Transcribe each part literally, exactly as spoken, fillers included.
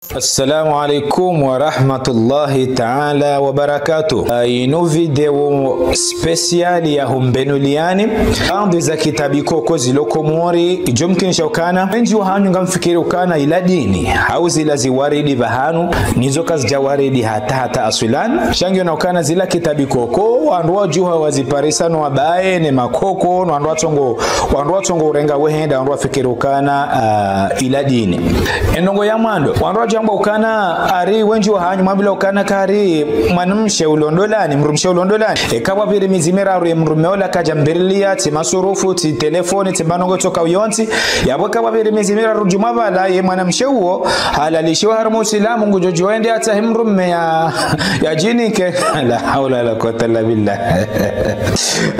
Assalamu alaikum wa rahmatullahi ta'ala wa barakatuh. Ah, inu video spécial ya humbenuliani. Baadhwi za kitabi koko zilo Komori, idjo mkinisha ukana. Wendji wahanyu ngamfikiri ukana ila dini, hau zila ziwaridi pvahanu, nizo kazidja waridi hata hata aswilan. Sha ngiyo na ukana zila kitabi koko, wandru wadjuha waziparisa no wabaye ne makoko, no wandru watsongo, wandru watsongo urenga wehenda, wandru wafikiri ukana, ah, ila dini. Endrongo ya mwando, wandru wadjamba ukana, ari wendji wahanyu mwambila ukana kari mwanamshe ulo ndolani, mdrumshe ulo ndolani. Eka pvwapviri mezi miraru ye mdrume ola kadja mbirilia, tsi masurufu, tsi telefoni, tsi mbandrongo tsoka uyontsi. Yapvo eka pvwapviri mezi miraru djumwa pvala, ye mwanamshe uwo, halalishiwa harumwa usilamu, ngudjo djuwa ende atsahe mdrume ya, yadjinike. La hawla wala quwwata illa billah.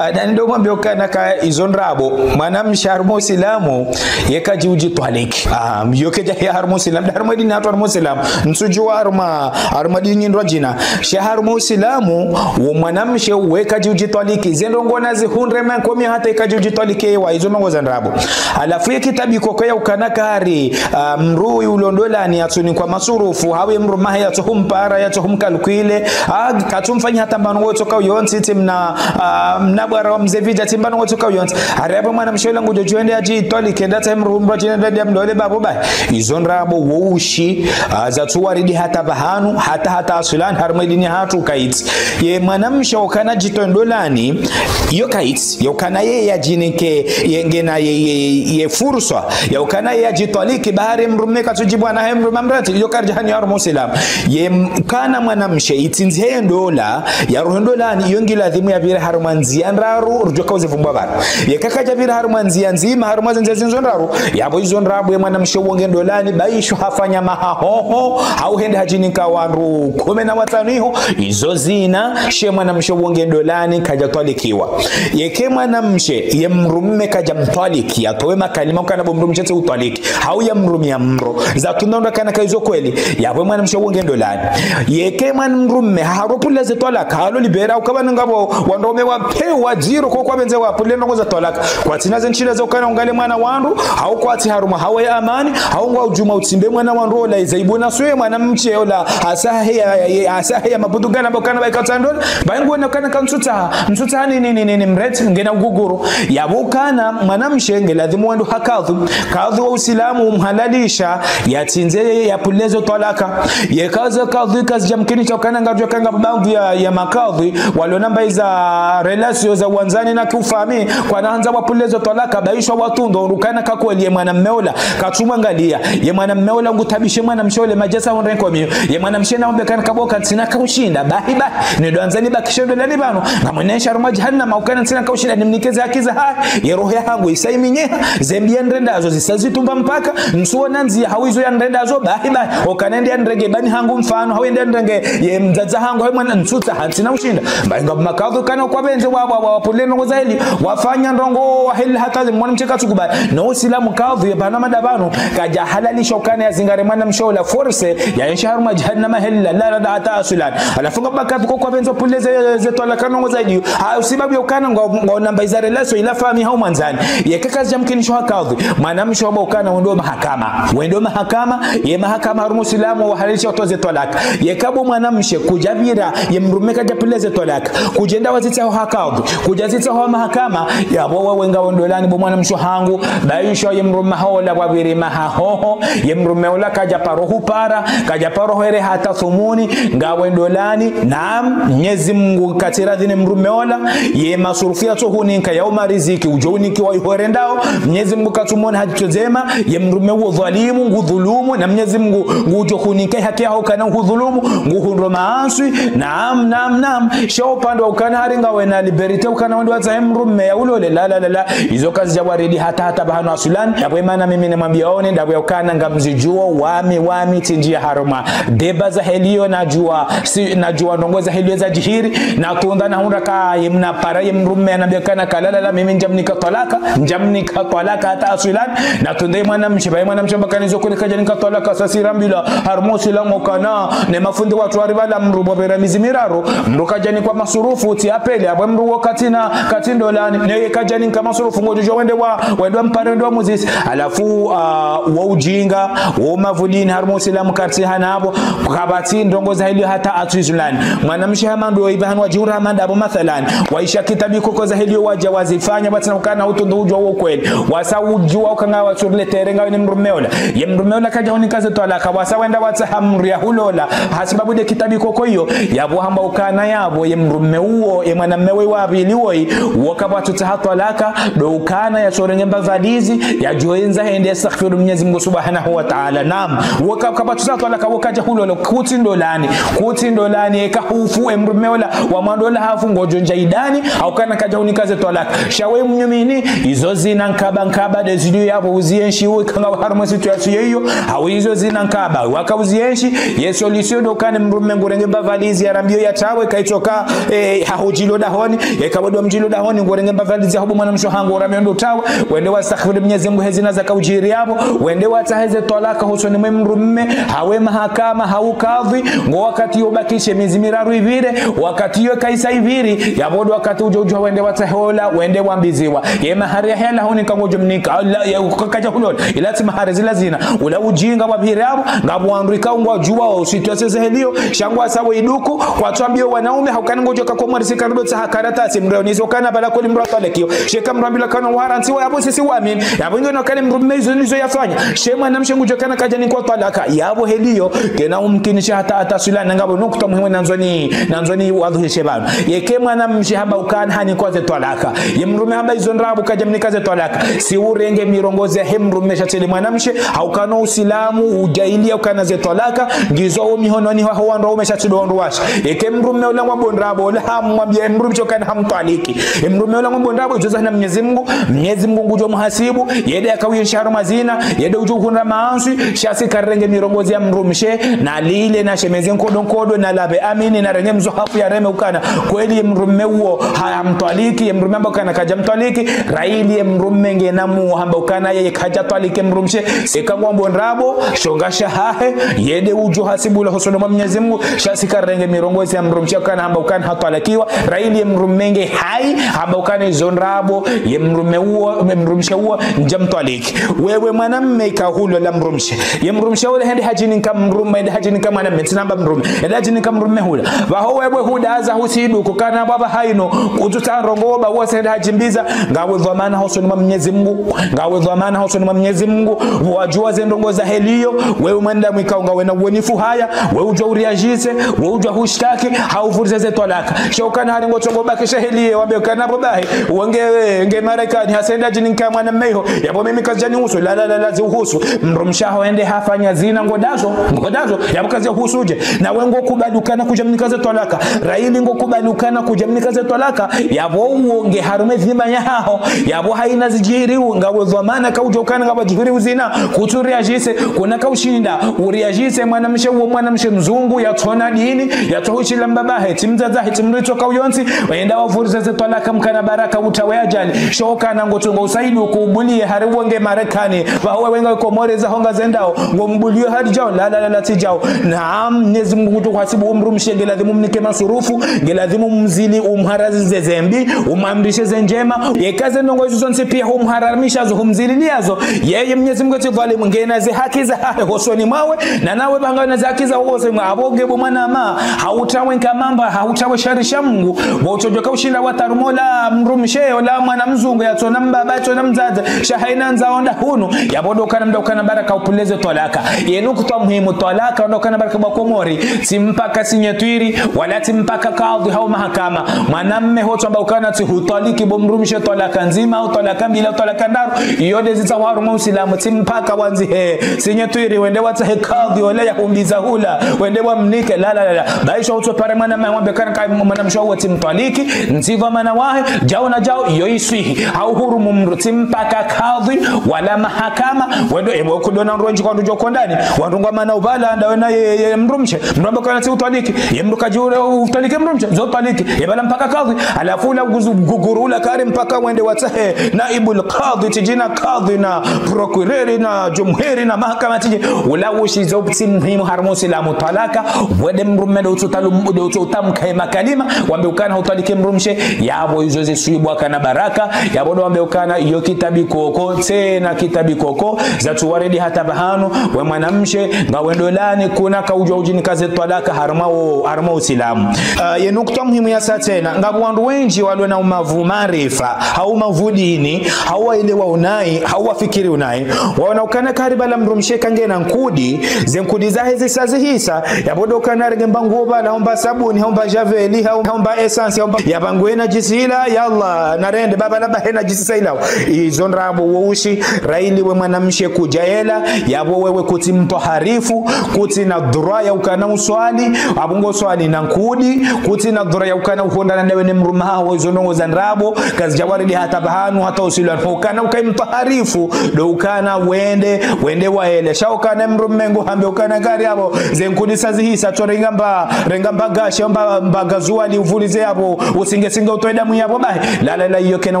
Adani ndo mwambio ukana ka izo ndrabo. Mwanamshe harumwa usilamu, ye kadji udjitwaliki. Ah, yo kedja ya harumwa usilamu, harumwa dini hatru harumwa usilamu. Ntsudjuwa harumwa, harumwa dini ndrwadjina. Sha harumwa usilamu, wo mwanamshe we kadji udjitwaliki. Ze ndrongo nazihundre mankomi hata ye kadji udjitwaliki wa izo ndrongo za ndrabo. Halafu ye kitabi koko ya ukana kari, ah, mdru ulo ndolani yatsunikwa masurufu, hau ye mdrume wahe yatsohumpara, yatsohumkalkwile, ah, katsumfanya hata mbandrongo tsoka uyontsi, tsi mna, ah, mna bwara wa mze vidja, tsi mbandrongo tsoka uyontsi. Ari apvo mwanamshe ola ngudjo djuwa ende yadjitwaliki, ende atsahe mdru mdrwadjina ende yamlole bapvo baye. Izo ndrabo wo ushi, ah, zatsuwaridi hata pvahanu, hata hata aswilan, harumwa dini hatru kaitsi. Ye mwanamshe ukana djitowe ndolani, yo kaitsi, yo ukana ye yadjinike, ye ngena ye, ye, ye furswa, ya ukana ye yadjitwaliki, bahari mdrume katsudjibwa nahe mdrume amrati, yo karidja hanyo harumwa usilamu. Ye m-, ukana mwanamshe, itsindzihe ye ndola, yarohe ndolani, yo ngiladhimu yapvire harumwa ndzia ndraru, rudjoka uzivumbwa pvanu. Yeka kadjapvira harumwa ndzia ndzima, harumwa ze ndzia zindzo ndraru, yapvo izo ndrabo ye mwanamshe uwo nge ndolani, baisho hafanya mahahoho, hau hende hadjinika wandru kume na watsanu iho, izo zina, she mwanamshe uwo nge ndolani, kadjatwalikiwa. Yeke mwanamshe, ye mdrume kadjamtwaliki, yatowe makalima ukana bo mdrumshe tsi utwaliki, hau yamrumia mdru. Zatunda ndo ukana ka izo kweli, yapvo mwanamshe uwo nge ndolani. Yeke mwana mdrume, haharo pvuleze twalaka, halo libera, ukaba nangapvo, wandrume wapvewa dziro koko wapvendze wapvule ndrongo za twalaka. Kwatsina ze ntsila za ukana ungalie mwana wandru, hau kwatsi harumwa hawa ya amani, hau ngwa udjuma utsimbe mwana wandru ola iza ibuna suye mwanamshe ola, asahe ya, ya, ya, asahe ya mabudu gana bo ukana bayi katsa ndola, bayi nguona ukana ka ntsutsaha, ntsutsaha ni, ni, ni, ni, ni mreti, ngena uguguru. Yapvo ukana, mwanamshe ngiladhimu wende ha kadhwi, kadhwi wa usilamu umhalalisha, yatsindze yapvuleze twalaka. Yeka ze kadhwi kazidjamkinisha ukana ngadjo kanga baadhwi ya, ya makadhwi, walo na mbayi za relation za wandzani na kiufami, kwana handza wapvuleze twalaka, baisho watundo, ukana ka kweli ye mwanamme ola, katsumwangalia, ye mwanamme ola ngutabishe mwanamshe ole madjasa hundre nkomiyo, ye mwanamshe na umbe kana kaboka ntsina kaushinda, bahi bahi, nido andza nibakishe ndolani pvanu, ngamwenesha harumwa jahannama ukana ntsina kaushinda, nimnike ze haki zahahe, ye roho yahangu isa iminyeha, ze mbi yandrendazo zisa zitumba mpaka, ntsuona ndzia hau izo yandrendazo, bahi bahi, ukana ende yandrenge bani hangu mfano, hau ende yandrenge ye mdzadze hangu, hau mwana ntsutsaha, ntsina ushinda. Bayi ngapvo makadhwi ukana kwapvendze wa, wa, wa, wapvule ndrongo za heli, wafanya ndrongo wa heli hata ze mwanamshe katsukubali. No usilamu kadhwi ye pvanu madapvanu, kadjahalalisha ukana yazingare mwanamshe ola force, yaenshi harumwa jahannama heli la, la, la, la, hata aswilan. Halafu ngapvo makadhwi koko wapvendze wapvuleze ze twalaka ndrongo za heli. Ha, usibabu ya ukana ngwa, ngwa na mbayi za relation ila fami hau mwandzani. Yeka kazidjamkinisha ha kadhwi, mwanamshe wamba ukana wende mahakama. Wende mahakama, ye mahakama harumwa usilamu wahalalisha utoze twalaka. Yeka bo mwanamshe kudjapvira, ye mdrume kadjapvuleze twalaka, kudjenda wazitsaho ha kadhwi, kudjazitsaho ha mahakama, yapvo wewe ngawe ndolani bo mwanamshe hangu, baisho ye mdrume haola pvwapviri mahahoho, ye mdrume ola kadjaparo hupara, kadjaparo hwere hata thumuni, ngawe ndolani, naam, Mnyezi Mungu katsiradhi ne mdrume ola, ye masurufu yatsohuninka ya uma riziki, udjo unikiwa iho rendao, Mnyezi Mungu katsumona ha dzitso dzema, ye mdrume uwo dhwalimu, ngudhulumu, na Mnyezi Mungu ngudjo huninka haki yaho ukana ngudhulumu, nguhundro maaswi, naam, naam, naam. Sha upande wa ukana hari ngawe na liberté ukana wende watsahe mdrume ya ulole, la, la, la, la. Izo kazidjawaridi hata, hata pvahanu aswilan. Yapvo ye mana mimi nimwambia one, ndapvo ya ukana ngamzidjuo, wami, wami, tsindjia harumwa deba za heliyo, nadjua, si, nadjua ndrongo za heliyo zadjiri, natunda nahundra ka ye mna para ye mdrume anambia ukana ka la, la, la, mimi ndjamnika twalaka, ndjamnika twalaka hata aswilan, natunde mwanamshe, bayi mwanamshe amba ukana izo kweli kadjanika twalaka, sasi rambilwa, harumwa usilamu ukana, ne mafundi watru wari pvala mdru pvwapvira mezi miraru, mdru kadjanikwa masurufu, tsi apvele, apvo mdru wo katsina, katsi ndolani, ne ye kadjanika masurufu, ngodjo wende wa, wende wa mpare, wende wa muzisi, halafu, ah, wo ujinga, wo mavulini, harumwa usilamu kartsi hana apvo, kapvatsi ndrongoo za heliyo hata atsu izulani. Mwanamshe hama ndo iba hanu wadjihura hama ndapvo mathalani. Waisha kitabi koko za heliyo wadja wazifanya, pvatsina ukana utundu udjuwa wo kweli. Wasa udjuwa uka ngawe sur le terrain ngawe ne mdrume ola. Ye mdrume ola kadja hunika ze twalaka. Wasa wenda watsaha mdru ya hulola. Hasibabu nde kitabi koko iyo. Yapvo hamba ukana yapvo, ye mdrume uwo, ye mwanamme we wa pvili woyi, wo kapvatsu tsaha twalaka, ndo ukana yatsorenge mbavalizi, yadjoendza hende yastaghfiru Mnyezi Mungu Subhanahu wa Ta'ala. Naam, wo ka-, kapvatsu tsaha twalaka, wo kadja hulola, kutsi ndolani, kutsi ndolani, eka hufu, e mdrume ola, wa mwando ola hafu, ngodjo ndja idani, hau kana kadja hunika ze twalaka. Sha we mnyumini, izo zina nkaba nkaba, nde zilio yapvo uzienshi, uwe kanga harumwa situation iyo, hau izo zina nkaba, waka uzienshi, ye solution ndo ukana mdrume ngurenge mbavalizi, yarambiyo yatawe, kaitsoka, eh, hahudjilo dahoni, yeka wedo mdjilo dahoni, ngurenge mbavalizi, yahubu mwanamshe hangu, urame ndo tawe, wende wastaghfiri Mnyezi Mungu he zina zaka udjiri yapvo, wende watsahe ze twalaka hosoni mwe mdrume, hawe mahakama, hau kadhi, ngo wakati yo bakishe mezi miraru ipvire, wakati yo kaisa ipviri, yapvo ndo wakati udjo udjuwa wende watsahe ola, wende wambiziwa. Ye mahari ya hela hunika ngodjo mnika, Allah, ya ukakaja hulola, ila tsi mahari zila zina, ula ujinga wa pvire yapvo, ngapvo wandru ikao ngwadjuwao, usitwese ze heliyo, sha ngwasao iduku, kwatsu ambiyo wanaume, hau kana ngodjo ka komori sika rudo tsaha karatasi, mdru yonese ukana pvala kweli mdru atwalikiwa. Sha eka mdru ambilwa ukana warantsiwa yapvo sisi wamini. Yapvo ngeno ukana mdrume izo ndizo yafanya. Sha mwanamshe ngudjo ukana kadja nikwa twalaka. Yapvo heliyo, kena umkinisha hata, hata swila nangapvo nukta muhimu nandzoni, nandzoni wadhuhishe pvanu. Yeke mwanamshe hamba ukana hanikwa ze twalaka. Ye mdrume hamba izo ndrabo kadja mnika ze twalaka. Si urenge mirongozi yahe mdrume sha tsi le mwanamshe, hau kana usilamu, udjailiya ukana ze twalaka, ngizo o mihononi haho wandru waume sha tsi ndo wandru washe. Eke mdrume ola ngwambo ndrabo, ola hamwambiya mdrumshe ukana hamtwaliki. E mdrume ola ngwambo ndrabo, izo zahina Mnyezi Mungu, Mnyezi Mungu ngudjo muhasibu, ye nde yaka uyenshi harumwa zina, ye nde udjo uhundra maanswi, sha si karenge mirongozi ya mdrumshe, nalile, nashemeze nkodo nkodo, nalapve amini, narenge mswahafu yareme ukana. Kweli ye mdrume uwo, ha-, hamtwaliki, ye mdrume hamba ukana kadja mtwaliki, raili ye mdrume ngena mu hamba ukana yeye kadja twaliki mdrumshe, eka ngwambo ndrabo, shonga shahahe, ye nde udjo hasibulwa hosoni mwa Mnyezi Mungu, sha si karenge mirongozi ya mdrumshe ukana hamba ukana hatwalakiwa, raili ye mdrume nge hai, hamba ukana izo ndrabo, ye mdrume uwo, ye mdrumshe uwo, ndja mtwaliki. Wewe mwanamme ika hulola mdrumshe. Ye mdrumshe ule hende hadjinika mdrume, hende hadjinika mwanamme, tsi namba mdrume, hende hadjinika mdrume hula. Pvaho wewe hudaza husiduku ukana baba haino, kutsu tsaha ndrongoo ba wose hende hadjimbiza, ngawe dhwamana hosoni mwa Mnyezi Mungu, ngawe dhwamana hosoni mwa Mnyezi Mungu, wadjuwa ze ndrongoo za heliyo, wewe mwenda mwikao ngawe na uwonifu haya, wewe udjuwa uriajise, wewe udjuwa hushtaki, hau uvurize ze twalaka. Sha ukana hari ngotsongo bakisha heliye, wambe ukana pvo bahi, wonge, nge Marekani, hasa hende hadjinika mwanamme iho, yapvo mimi kazidjani husu, la, la, la, la, zi uhusu. Mdrumshe haho hende hafanya zina ngodazo, ngodazo, yapvo kazi ya husu dje. Nawe ngokubali ukana kudja mnika ze twalaka. Raili ngokubali ukana kudja mnika ze twalaka. Yapvo uwo nge harumwa dhima yahaho. Yapvo haina zidjiri u-, ngawe dhwamana ka udjo ukana ngapvo djihuri uzina. Kutsu uriajise, kuna ka ushinda. Uriajise mwanamshe uwo mwanamshe mzungu, yatsona dini, yatso hushila mbabahe, tsi mdzadzahe, tsi mdru itsoka uyontsi, wenda wavurize ze twalaka mkana baraka utawe ajali. Sha ukana ngotsongo usaiduku ubuliye hari wonge Marekani, pvaho wewe nga Komori zaho ngazendao, ngombuliyo hari djao, la, la, la, la, tsi djao. Naam, Mnyezi Mungu kutsu kuhasibu umdrumshe, nge ladhimu umnike masurufu, nge ladhimu umzili, umharazi ze zembi, umamrishe ze ndjema. Yeka ze ndrongoo izo zontsi piya humharamisha zo, humzililiya zo. Yeye Mnyezi Mungu tsi dhwalimu, ngena ze haki zahahe hosoni mwawe, na nawe pvanga na ze haki zaho hosoni mwawe. Apvo nge bo mwanama, hautawe nkamamba, hautawe sharia sha Mungu, bo utsodjoka ushinda watarumola mdrumshe, ola mwana mzungu, yatsona mbaba, yatsona mdzadze, sha haina ndzao nda hunu, yapvo ndo ukana mda ukana baraka upvuleze twalaka. Yenu kutwa muhimu twalaka, ndo ukana baraka bo Wakomori, tsi mpaka sinyetwiri, wala tsi mpaka kadhi hau mahakama. Mwanamme hotsu amba ukana tsihutwaliki bo mdrumshe twalaka ndzima, au twalaka mbili, au twalaka ndraru, iyo nde zitsaho harumwa usilamu, tsi mpaka wandzihe sinyetwiri, wende watsahe kadhi, wala yahumbiza hula, wende wamnike, la, la, la, la. Baisha utso pare mwanamme, wambe ukana ka mwanamshe uwo tsi mtwaliki, ndzi dhwamana wahe, djao na djao, iyo iswihi. Hau hurumu mdru tsi mpaka kadhi, wala mahakama, wendo ebo kudona ndronji kwa ndudjo kondani, wandru ngwamana ubala, ndawe na ye, ye, ye mdrumshe, mdru amba ukana tsi utwaliki, ye mdru kadjure utwaliki mdrumshe, zo twaliki, ye bala mpaka kadhi, halafu ula guzu, guguru ula kari mpaka wende watsahe, naibul kadhi, tijina kadhi na procureur na jumhuri na mahakama tiji, ula ushi zo tsi muhimu harumwa usilamu twalaka, wende mdrume ndo utso talu, ndo utso utamka ye makalima, wambe ukana hutwaliki mdrumshe, yapvo izo ziswibwa kana baraka, yapvo ndo wambe ukana iyo kitabi koko, tsena kitabi koko, zatsu waridi hata pvahanu, Mwanamshe, ngawe ndolani, kuna kaudjwa udjinika ze twalaka harumwa o, harumwa Usilamu. Ah, ye nukta muhimu yasa tsena, ngapvo wandru wendji walona umavu maarifa, hau mavu dini, hau waelewa unayi, hau wafikiri unayi. Waona ukana kari bala mdrumshe kangena nkudi, ze nkudi zahe zisa zihisa, yapvo ndo ukana renge mba nguo bala, homba sabuni, homba javel, hau, homba essence, homba, yapvo ngwena djisi ila, yallah, narende, baba laba hena djisi sa ila. Izo ndrabo wo ushi, raili we mwanamshe kudjaela, yapvo wewe kutsi mtwaharifu, kutsina dhwura ya ukana uswali, apvo ngo swali na nkudi, kutsina dhwura ya ukana uhondrana ndawe ne mdrume haho, izo ndrongoo za ndrabo, kazidja waridi hata pvahanu, hata usilamu, ukana ukaye mtwaharifu, ndo ukana wende, wende waele. Sha ukana mdrume ngo hambe ukana kari apvo, ze nkudi sa zihisa, tso renga mba, renga mba gashi, mba, mba gazuali uvulize yapvo, usinge singe utoe damu yapvo bahi. La, la, la, iyo kayina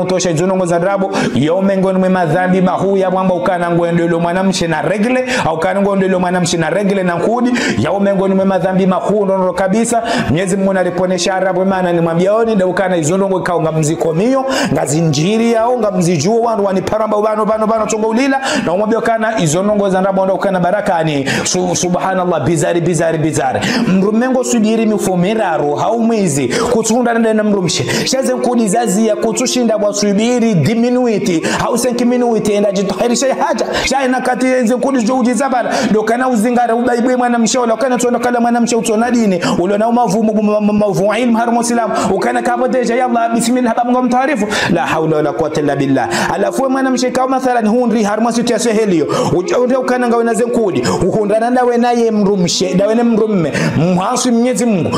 utosha, izo ndrongoo za ndrabo, yo mengoni mwe madhambi mahuu yapvo amba ukana ngwendo ilo mwanamshe na règle, au ukana ngwendo ilo mwanamshe na règle na nkudi, yo mengoni mwe madhambi mahuu ndrondro kabisa. Mnyezi Mungu nariponeshe ya Rabbi, mana nimwambiaoni, nda ukana izo ndrongoo ikao ngamzikomiyo, ngazindjiriyao, ngamzidjuo, wandru wanipara mba pvanu, pvanu, pvanu, tsongo ulila, na umwambia ukana izo ndrongoo za ndrabo nda ukana barakani. Su-, subhanallah, bizari, bizari, bizari. Mdrume ngo subiri mifu miraru, hau mwezi, kutsuhundrana ndaye na mdrumshe. Sha ze nkudi zaziya kutsushinda wasubiri dix minutes, hau cinq minutes, enda djitwaharisha ye haja. Sha ina kati yenze nkudi djo udjiza bala. Ndo ukana uzingare ubaibwe mwanamshe, ola ukana tsona kala mwanamshe utsona dini. Ulona umavu, mu-, mu-, mu-, mavu ilmu harumwa Usilamu. Ukana kapvo déjà, yallah, bismillah, baba ngo mtwaharifu. La hawla wala quwwata illa billah. Halafu we mwanamshe kao mathalan hundri harumwa situation heliyo. Udja undre ukana ngawe na ze nkudi. Uhundrana ndawe naye mdrumshe, ndawe ne mdrume. Mhaswi Mnyezi Mungu.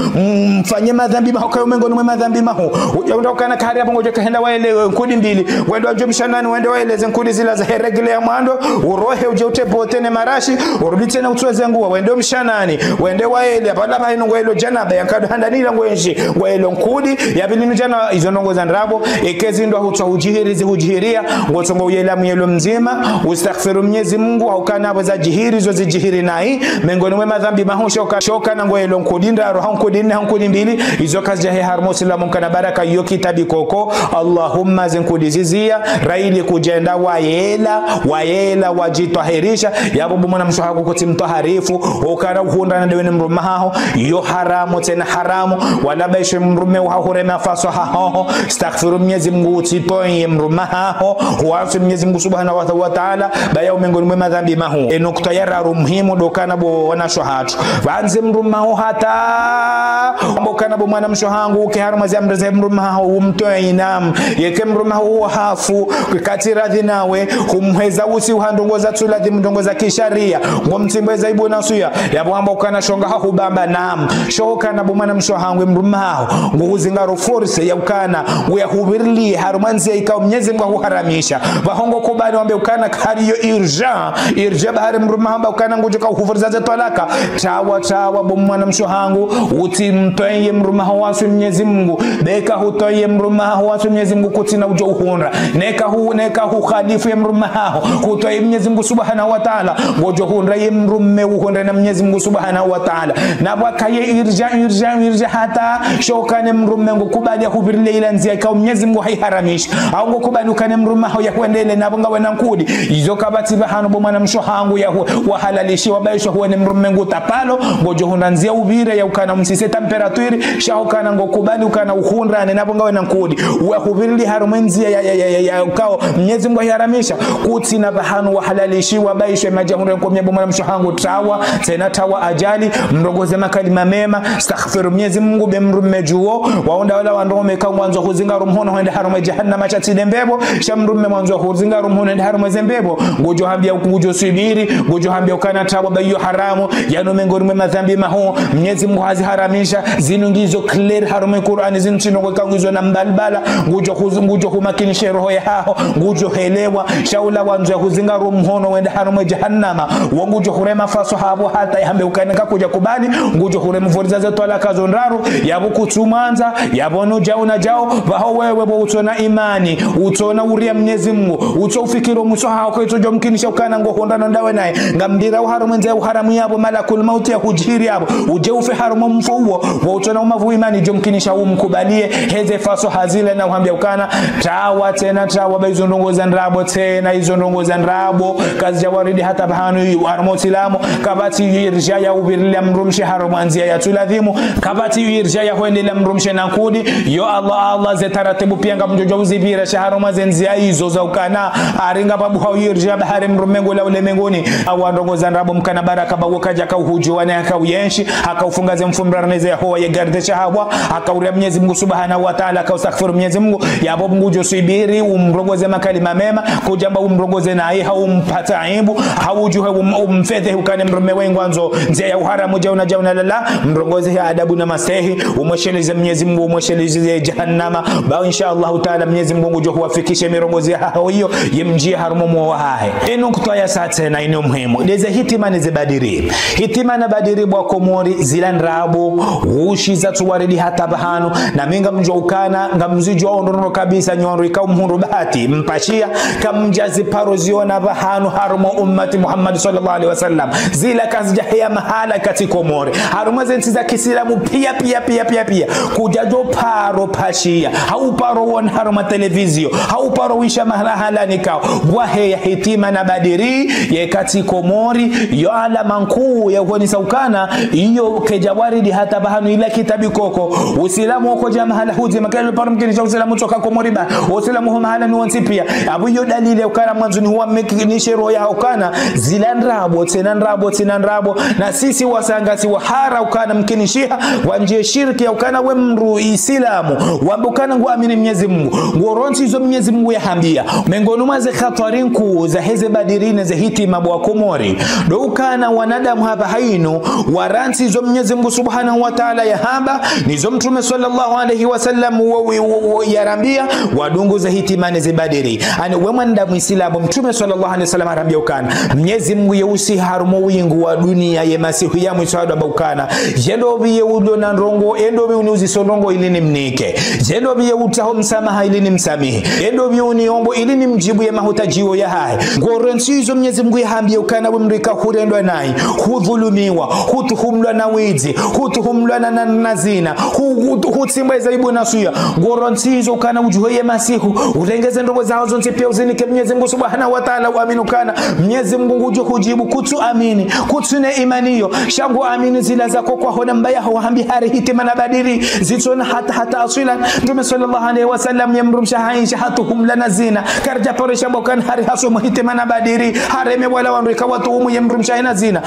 Mfanye madhambi mahuu, kayo mengoni mwe madhambi mahuu. Udja undre ukana kari apvo ngodjo kahenda waele nkudi mbili. Wende wadjo mshanani, wende waele ze nkudi zila zahe règle ya mwando. Urohe udje ute bote ne marashi. Urudi tsena utsuwe ze nguo. Wende mshanani. Wende waele. Apvo laba inu ngwelo janaba. Yankado handani ila ngwendji. Ngwelo nkudi. Ya pvili nu janaba. Izo ndrongoo za ndrabo. Eka zi ndo hutswa hudjihiri, zihudjihiria, ngotsongo uyela muyelo mdzima, ustaghfiru Mnyezi Mungu, hau ukana apvo zadjihiri, zo zidjihiri nayi, mengoni mwe madhambi mahuu sha uka-, sha ukana ngoyelo nkudi ndraru, hau nkudi nne, hau nkudi mbili, izo kazidjahe harumwa Usilamu ukana baraka yo kitabi koko, Allahumma ze nkudi ziziya, raili kudjenda wayela, wayela, wadjitwaharisha, yapvo bo mwanamshe haho kutsi mtwaharifu, ukana uhundrana ndawe ne mdrume haho, yo haramu, tsena haramu, wala baishe mdrume waho hurema faso haho, astaghfiru Mnyezi Mungu utsitoye mdrume haho, huwaswi Mnyezi Mungu Subhanahu wa, wa Ta'ala, baya umengoni mwe madhambi mahuu. E nukta ya raru muhimu ndo ukana bo wanashe hatru. Pvandze mdrume haho hata, amba ukana bo mwanamshe hangu, uke harumwa ze amri za mdrume haho, umtoye inam. Yeke mdrume haho hafu, kati radhi nawe, humheza usi uha ndrongoo za tsuladhimu ndrongoo za kisharia. Ngo mtsimbo eza ibu nasuya, yapvo amba ukana shonga hahubamba nam. Sha ukana bo mwanamshe hangu mdrume haho. Ngo huzingaro force ya ukana. Ngo ya hupvirilie harumwa ndzia ikao Mnyezi Mungu hahuharamisha. Pvaho ngo kubali wambe ukana kari yo irja. Irja bahari mdrume hamba ukana ngudjo ka uhuvuriza ze twalaka. Tawa, tawa, bo mwanamshe hangu. Utsi mtoye mdrume haho waswi Mnyezi Mungu. Beka hutoye mdrume haho waswi Mnyezi Mungu kutsina udjo uhundra. Neka hu-, neka hukhalifu ye mdrume haho. Kutoye Mnyezi Mungu Subhanahu wa Ta'ala. Ngodjo hundra ye mdrume uhundra na Mnyezi Mungu Subhanahu wa Ta'ala. Na pvwakaye irja, irja, irja hata sha ukana mdrume ngo kubali ya hupvirilie ila ndzia ikao Mnyezi Mungu hayiharamisha. Au ngo kubali ukana mdrume haho ya hwendele na pvo ngawe na nkudi. Izo kapvatsi pvahanu bo mwanamshe hangu ya hu-, wahalalishiwa baisho huwene mdrume ngu tapalo, ngodjo hundra ndzia upvire ya ukana umsise température, sha ukana ngo kubali ukana uhundrane na pvo ngawe na nkudi. Uwe hupvirilie harumwa ndzia ya, ya, ya, ya, ya ukao Mnyezi Mungu hayiharamisha. Kutsina pvahanu wahalalishiwa baisho madjahundre nkomye bo mwanamshe hangu tawa, tsena tawa ajali, mrongoze makalima mema, astaghfiru Mnyezi Mungu be mdrume djuo, waunda wala wandrongoo meka ngwandzo huzingaro mhono hwende harumwa jahannama sha tsi nde mbepvo, sha mdrume ngwandzo huzingaro mhono hwende harumwa ze mbepvo, ngudjo hambia ngudjo subiri, ngudjo hambia ukana tawa bayo haramu, yanu mengoni mwe madhambi mahuu, Mnyezi Mungu haziharamisha, zinu ngizo clair harumwa Qur'ani, zinu tsi ndrongoo ikao ngizo na mbalbala, ngudjo huzu-, ngudjo humakinishe roho yaho, ngudjo helewa, sha ula wandzo ya huzingaro mhono wende harumwa jahannama, wo ngudjo hurema faso hapvo hata yahambe ukana kakudja kubali, ngudjo hurema voriza ze twalaka zo ndraru, yapvo kutsumwandza, yapvo nudjao na djao, pvaho wewe bo utsona imani, utsona uria Mnyezi Mungu, utso ufikiro mwiso haho, ko itso djo mkinisha ukana ngo hundrana ndawe naye, ngambira uharumwa ndzia ya uharamu yapvo, malakul mauti ya hudjiri yapvo, udje ufe harumwa mfo uwo, wo utsona umavu imani djo mkinisha umkubalie, heze faso hazile na uhambia ukana, tawa tsena tawa, ba izo ndrongoo za ndrabo tsena, izo ndrongoo za ndrabo, kazidja waridi hata pvaha Anu yu harumwa usilamu, kapvatsi yu irja ya upvirilia mdrumshe harumwa ndzia ya tsuladhimu, kapvatsi yu irja ya hwendelea mdrumshe na nkudi, yo Allah, Allah, ze taratibu pia ngamdjodjo uzipvira sha harumwa ze ndzia izo za ukana, ari ngapvo buha yu irja bahari mdrume ngula ulemenguni, awu ndrongoo za ndrabo mkana baraka ba wo kadja kauhudjuwa ne akauyenshi, akaufunga ze mfumbra neze ya hoa ye garde shahawa, akauria Mnyezi Mungu Subhanahu wa Ta'ala, akaustaghfiru Mnyezi Mungu, yapvo ngudjo swubiri, umrongoze makalima mema, kudjamba umrongoze naye, hau umpatsa aibu, hau udjuhe um-, umfedhehi ukane mdrume we ngwandzo ndzia ya uharamu, djauna, djauna, lala, mrongoze he adabu na mastehi, umwesheleze Mnyezi Mungu, umwesheleze jahannama, ba insha Allahu Ta'ala Mnyezi Mungu ngudjo huwafikishe mirongozi yahaho iyo, yemdjie harumwa moyo wahahe. Inu kutwa ya sa tsena inu muhimu, ndeze hitima neze badiri. Hitima na badiri bo wa Komori zila ndrabo, hushi zatsuwaridi hata pvahanu, na mi ngamdjuwa ukana, ngamzidjuwa ondrono kabisa nyi wandru ikao mhundru bahati, mpashia, kamdja ziparo ziona pvahanu harumwa ummati Muhammad sallallahu alaihi wasallam. Zila kazidja heya mahala katsi Komori. Harumwa ze ntsi za kisilamu pia, pia, pia, pia, pia. Kudjadjo paro pashia. Hau paro wona harumwa televizio. Hau paro wisha mahala halani kao. Pvwaheya hitima na badiri, ye katsi Komori, yo alama nkuu ya huonesa ukana, iyo kedja waridi hata pvahanu ila kitabi koko. Usilamu woko dja mahala hudzi, makelo paro mkinisha usilamu tsoka Komori ba. Usilamu ho mahala ni wontsi pia. Apvo iyo dalili ya ukana mwandzo ni huwa mkinishe roho ya ukana, zila ndrabo, tsena ndrabo, tsena ndrabo. Na sisi wasaya ngasi wahara ukana mkinishiha, wandjie shirki ya ukana we mdru isilamu. Wamba ukana nguamini Mnyezi Mungu. Ngorantsi izo Mnyezi Mungu yahambia. Mengoni mwa ze khatwari nkuu za heze badiri neze hitima bo wa Komori. Ndo ukana wanadamu hapvaha inu, warantsi izo Mnyezi Mungu Subhanahu wa Ta'ala yahamba, nizo Mtrume sallallahu alaihi wasallam wo, wo, wo, wo, yarambia, wadungu ze hitima neze badiri. Ani we mwanadamu isilamu, Mtrume sallallahu alaihi wasallam harambia ukana, Mnyezi Mungu yeusi harumwa wingu wa dunia ye masihu ya mwiso ado amba ukana, djendo pvi ye ulo na ndrongoo, endo pvi uniuziso ndrongoo ili nimnike. Djendo pvi ye utsaho msamaha ili nimsamihi. Endo pvi uniombo ili nimdjibu ye mahutadjio yahahe. Ngorantsi izo Mnyezi Mungu yahambia ukana we mdru ika hurendwa nayi, hudhulumiwa, hutuhumlwa na widzi, hutuhumlwa na, na, na zina, hu-, hu-, hutsimbwa eza ibu na suya. Ngorantsi izo ukana udjuhe ye masihu, urenge ze ndrongoo zaho zontsi pia uzinike Mnyezi Mungu Subhanahu wa Ta'ala, uamini ukana Mnyezi Mungu ngudjo hudjibu. Kutsu amini, kutsu ne imani iyo, sha nguamini zila zako kwahona mbaya ho hambi hari hitima na badiri, zitsona hata, hata aswilan. Mtrume sallallahu alaihi wasallam ye mdrumshe Aisha hatuhumlwa na zina, karidja paro isha amba ukana hari hasomo hitima na badiri, hareme wala wandru ika watuhumu ye mdrumshe na zina.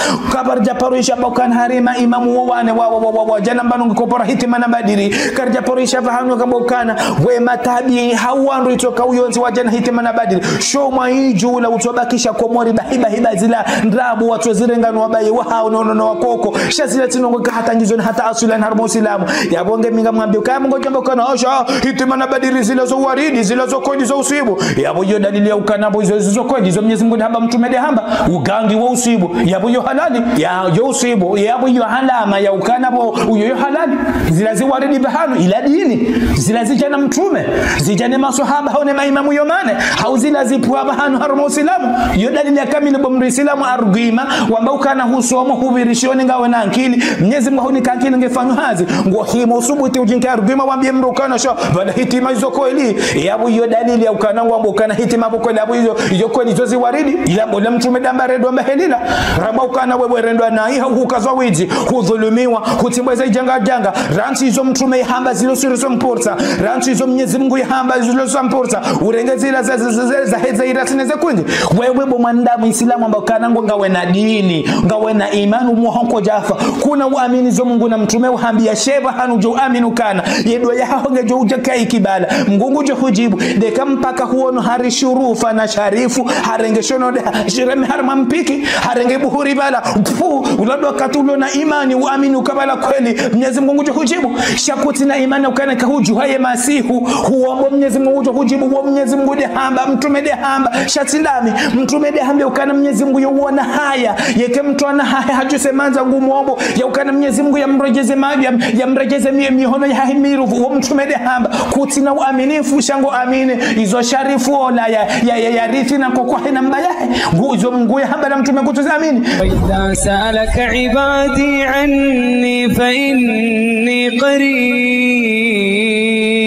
Karidja paro isha amba ukana hari maimamu wo wane wa, wa, wa, wa, wa djana mbanu ngikopora hitima na badiri. Karidja paro isha pvahanu kamba ukana we matabi hau wandru itsoka uyontsi wa djana hitima na badiri. Sho mwa idju ula utsobakisha Komori ba hiba hiba zila ndrabo watsozirenga no wabaye wahao no, no, no wakoko. Sha zila tsi ndrongoo ka hata ngizo na hata aswilan harumwa usilamu. Yapvo nge mi ngamwambia ukaya Mungu djamba ukana, osha, hitima na badiri zila zo waridi, zila zo kweli zo uswibu. Yapvo iyo dalili ya ukana pvo izo, izo zo kweli, izo Mnyezi Mungu dehamba, Mtrume dehamba, ugangi wo uswibu. Yapvo iyo halali, ya, yo uswibu. Yapvo iyo alama ya ukana pvo, uyo yo halali. Zila zi waridi pvahanu, ila dini. Zila zidja na Mtrume, zidja ne maswahaba, hau ne maimamu yo mane, hau zila zipvwa pvahanu harumwa usilamu. Iyo dalili ya kamili bo mdru isilamu argument, wamba ukana husomo, hupvirishioni ngawe na ankili. Mnyezi Mungu hahunika ankili ngefanyo hazi. Ngohimo usubuti udjinike argument wambie mdru ukana sha, pvala hitima izo kweli. Yapvo iyo dalili ya ukana ngwambo ukana hitima pvo kweli, yapvo iyo, iyo kweli izo zi waridi. Ila bo la Mtrume damba rendwa mba helila. Ramba ukana wewe rendwa nayi, hau hukazwa widzi, hudhulumiwa, hutsimbwa eza idjanga djanga. Rantsi izo Mtrume yahamba zilo siri zo mporsa. Rantsi izo Mnyezi Mungu yahamba zilo zo mporsa. Urenge zila za, za, za, za, za heza irasine za kwingi. Wewe bo mwanadamu isilamu amba ukana ngo ngawe na dini, ngawe na imani, umoho nkodjafa. Kuna uamini zo Mungu na Mtrume uhambia, sha pvahanu djo uamini ukana ye dua yahaho ngedjo udja ka ikibala. Mungu ngudjo hudjibu. Ndeka mpaka huono hari shurufa na sharifu, harenge shono de, shireme harumwa mpiki, harenge buhuri pvala. Pfu, ula ndo wakati ulo na imani, uamini uka pvala kweli Mnyezi Mungu ngudjo hudjibu. Sha kutsi na imani ukana kahudjuha ye masihu, huombo Mnyezi Mungu ngudjo hudjibu, wo Mnyezi Mungu dehamba, Mtrume dehamba, sha tsi ndami, Mtrume dehamba ukana Mnyezi Mungu yo uona haya, yeke mtrwana hahe hadjuse mandza ngumombo, ya ukana Mnyezi Mungu yamredjeze ma-, yam-, yamredjeze mi-, mihono yahahe miruvu, wo Mtrume dehamba, kutsi na uaminifu, sha ngo amini, izo sharifu ola ya, ya, ya, ya rithi na koko hahe na mbaye yahe. Ngu, izo Mungu yahamba na Mtrume kutsu zi amini. وإذا سألك عبادي عني فإني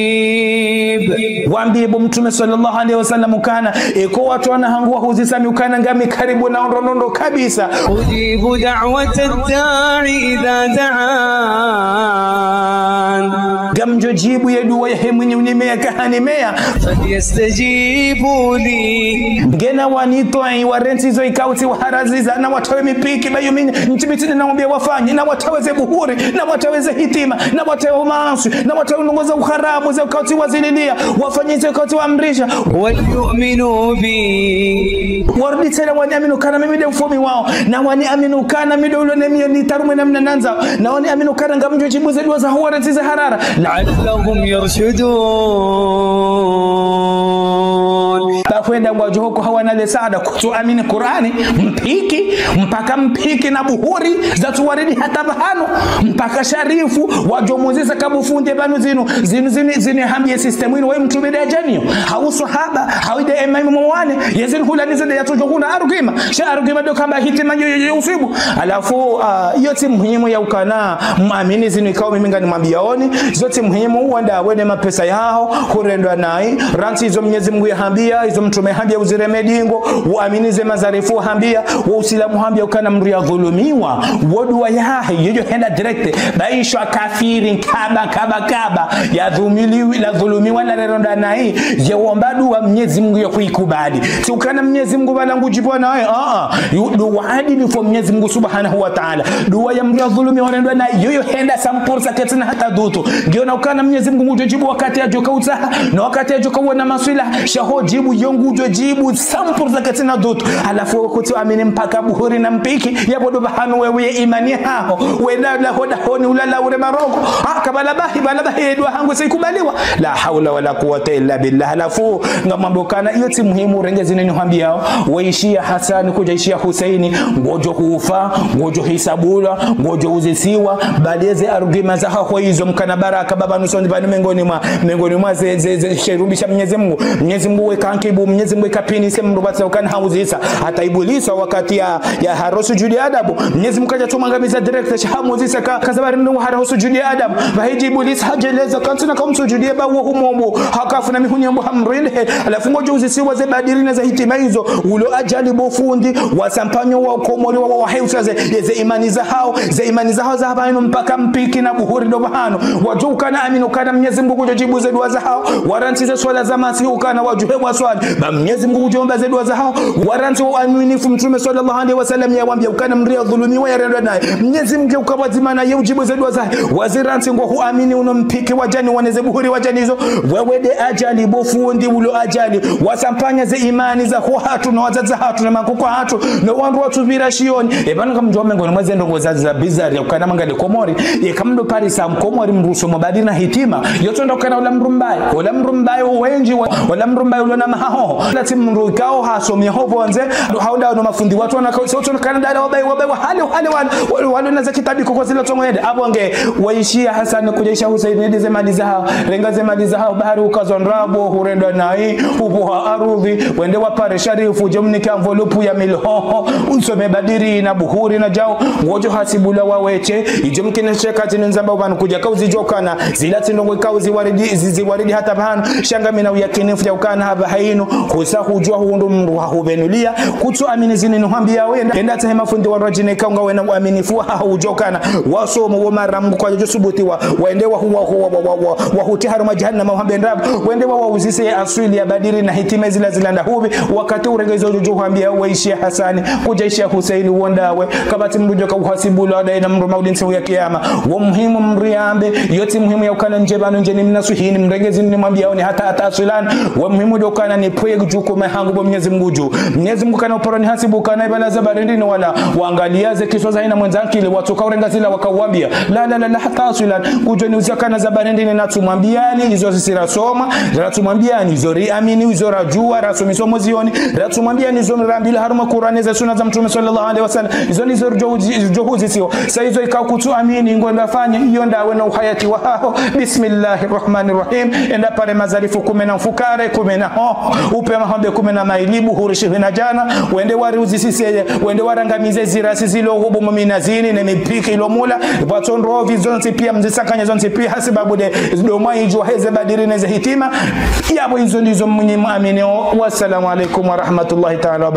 قريب. Wambi Ibo Mtrume swallallahu alayhi wasallam ukana, eka watru wana hangu wahuzisa mi ukana ngami karibu nawo ndrondrondro kabisa. أجيب دعوة الداع إذا دعان. Ngamdjo djibu ye dua yahe mwenye unimeya kahanimeya. فليستجيبوا لي. Ngena wanitwai warantsi zo ikao tsiwaharaziza, na watrawe mipiki, ba yo mi ntsi mi tsi nina wambia wafanye, na watrawe ze buhuri, na watrawe ze hitima, na watrawe maaswi, na watrawe ndrongoo za uharamu, za ukao tsiwazililiya, wafanye zo ikao tsiwaamrisha. وليؤمنوا بي. Warudi tsena waniamini ukana mimi nde mfaume wawo, na waniamini ukana mi ndo ulo ne miyo nitarumwe namna nandzao, na waniamini ukana ngamdjo djibu ze dua zahawo warantsi ze harara. لعلهم يرشدون. Ba hwenda ngwadjo hoko hawana le saada, kutsu amini Kur'ani, mpiki, mpaka mpiki na buhuri, zatsu waridi hata pvahanu, mpaka sharifu, wadjo muzisa ka bo fundi pvanu zinu, zinu, zinu, zinu hambiye système inu, we Mtrume nde yadjaniyo, hau swahaba, hau nde emaimamu wahe, ye zinu hula nizo nde yatsodjo huna argument, sha argument ndo kamba hitima yo, yo, yo usibu. Halafu, ah, iyo tsi muhimu ya ukana, muamini zinu ikao mimi nganimwambiyaoni, izo tsi muhimu, wenda wene mapesa yaho, hurendwa nayi, rantsi izo Mnyezi Mungu yahambiya, izo Mtrume yahambiya uzireme dingo, uamini ze mazarifu yahambiya, wo Usilamu uhambiya ukana mndru yadhulumiwa, wo dua yahe, yoyo henda direct, ba isho kafiri, kaba, kaba, kaba, yadhulumiwa, ladhulumiwa, larendwa nayi, ye womba dua Mnyezi Mungu yahuikubali. Tsi ukana Mnyezi Mungu pvala ngudjibu nayi, a, a, yu, dua adilifu Mnyezi Mungu subhanahu wa ta'ala. Dua ya mndru yadhulumiwa yarendwa nayi, yoyo henda cent pour cent katsina hata doute. Ngiyo na ukana Mnyezi Mungu ngudjo djibu wakati yadjoka utsaha, na wakati yadjoka uona maswilaha, sha ho djibu, yo ngudjo djibu cent pour cent katsina doute. Halafu kutsu amini mpaka buhuri na mpiki, ya bo ndo pvahanu wewe ye imani yaho, wenda la hoda honi ulala ure marongo. Ah, kabala bahi, bala bahi, ye dua hangu tsi ikubaliwa. لا حول ولا قوة إلا بالله. Halafu, ngamwambo ukana, iyo tsi muhimu, renge zinu nihwambiyao, waishiya Hasani, kudja ishiya Huseini, ngodjo hufa, ngodjo hisabulwa, ngodjo uzisiwa, bali ze argument zahaho izo mkana baraka, baba nusoni pvanu mengoni mwa, mengoni mwa ze, ze, ze, sherumbi sha Mnyezi Mungu. Mnyezi Mungu weka nkibu, Mnyezi Mungu weka pini, se mndru batsa ukana hauzisa. Hata Ibulisa wakati ya, yahara usujudi Adamu, Mnyezi Mungu kadja tsumwangamiza direct, sha hamuzisa ka, kaza bari mndru hara usujudi Adamu. Pvahidji Ibulisa hadjeleza, kantsina kamsujudiye ba wo humombo, hakafu na mihuni yombo hamrinde. Halafu ngodjo uzisiwa ze badiri na ze hitima izo, ulo ajali bo fundi, wasampanyo wa ukomori wa, wa, waheusa ze, ze imani zahawo, ze imani zahawo za hapvanu mpaka mpiki na buhuri ndo pvahanu. Wadjo ukana amini ukana Mnyezi Mungu kudjo djibu ze dua zahawo, warantsi ze swala za masihu ukana wadjuhe waswali, ba Mnyezi Mungu kudjo omba ze dua zahawo, warantsi wo uaminifu Mtrume swallallahu alayhi wasallam yawambiya ukana mndru yadhulumiwa yarendwa nayi, Mnyezi Mungu uka pvwadzima naye udjibu ze dua zahe, wazirantsi ngo huamini uno mpiki wadjani, wane ze buhuri wadjani izo, wewe nde ajali bo fundi ulo ajali, wasampanya ze imani zaho hatru, no wadzadze hatru, no makoko hatru, no wandru watsupvira shiyoni. E pvanu ngamdjo mengoni mwa ze ndrongoo za, za bizarre ya ukana mangale Komori, ye kamdo parisa Mkomori mndru usomo badiri na hitima, yo tsonda ukana ula mndru mbaye, ula mndru mbaye wendji wa, ula mndru mbaye ulo na mahaho. Latsi mndru ikao hasomia ho pvondze, hau nda no mafundi watru wana ka, so tsonda ukana dala wabaye, wabaye, wahale, wahale, wahale, wahale na za kitabi koko zila tsongo yende. Apvo nge, waishiya Hasani kudja ishiya Huseini, nde ze mali zahawo, renga ze mali zahawo, bahari ukazwa ndrabo, hurendwa nayi, upvoha arudhi, wende wapare sharifu, udje umnike enveloppe ya mili hoho, usome badiri na buhuri na djau, ngodjo hasibulwa waweshe, idjo mkine sheka tini ndzamba upvanu kudja kauzi djokana, zila tsi ndrongoo kauzi waridi, zi, ziwaridi hata pvahanu, sha ngamina uyakinifu ya ukana hapvaha inu, husa hudjuwa hundru mndru hahupvenuliya, kutsu amini zinu nihwambiya wenda, enda tsahe mafundi wa rajine kaunga wena uaminifu wahaho udjokana, wasomo wo mara Mungu kwadjo subuti wa, wende wa, wa, wa, wa, wa, wa, wahuti harumwa jahannama uhambe ndrabo, wende wa, wauzise aswili ya badiri na hitima zila zila nda hupvi, wakati urenge izo djo hwambiya waishiya Hasani, kudja ishiya Huseini wo ndawe, kapvatsi mndru djoka uhasibulwa dayi na mndru mauri ntsihu ya kiyama. Wo muhimu mriambe, yo tsi muhimu ya ukana ndje pvanu ndje ni mnaswihini, mrenge zinu nimwambiyaoni hata, hata aswilan. Wo muhimu ndo ukana nipvoye djukumu hangu bo Mnyezi Mungu dju. Mnyezi Mungu kana uparo nihasibu ukana ibala za barendini wala, wangaliya ze kiswa za hayina mwendza ankili, watsoka urenga zila wakauwambiya. La, la, la, la, hata aswilan. Kudjo niuzisa ukana za barendini natsumwambiyani, izo sisi rasoma, ratsumwambiyani, izo riamini, izo radjuwa, rasomiswa mo ziyoni, ratsumwambiyani, izo rambilwa harumwa Kur'ani ze suna za Mtrume swallallahu alayhi wasallam, izo ndizo ridjo uzi-, ridjo huzisiwa. Sa izo ikao kutsu amini, ngo enda fanye, iyo ndawe no uhayati wahaho. Bismillahir Rahmanir Rahim. Enda pare mazalifu kume na mfukare, kume na hoho. upe mahombe kume na mayili buhuri shihwi na djana, wende wariuzisise, wende warangamize zirasi zilo hubu muminazini ne mipiki ilo mula, pvatso ndrovi zontsi pia mzisakanye zontsi pia hasibabu de zidomwa idjo heze badiri neze hitima, yapvo izo ndizo mwenye muamini o. Wassalamu alaikum warahmatullahi taala wabarakatuh.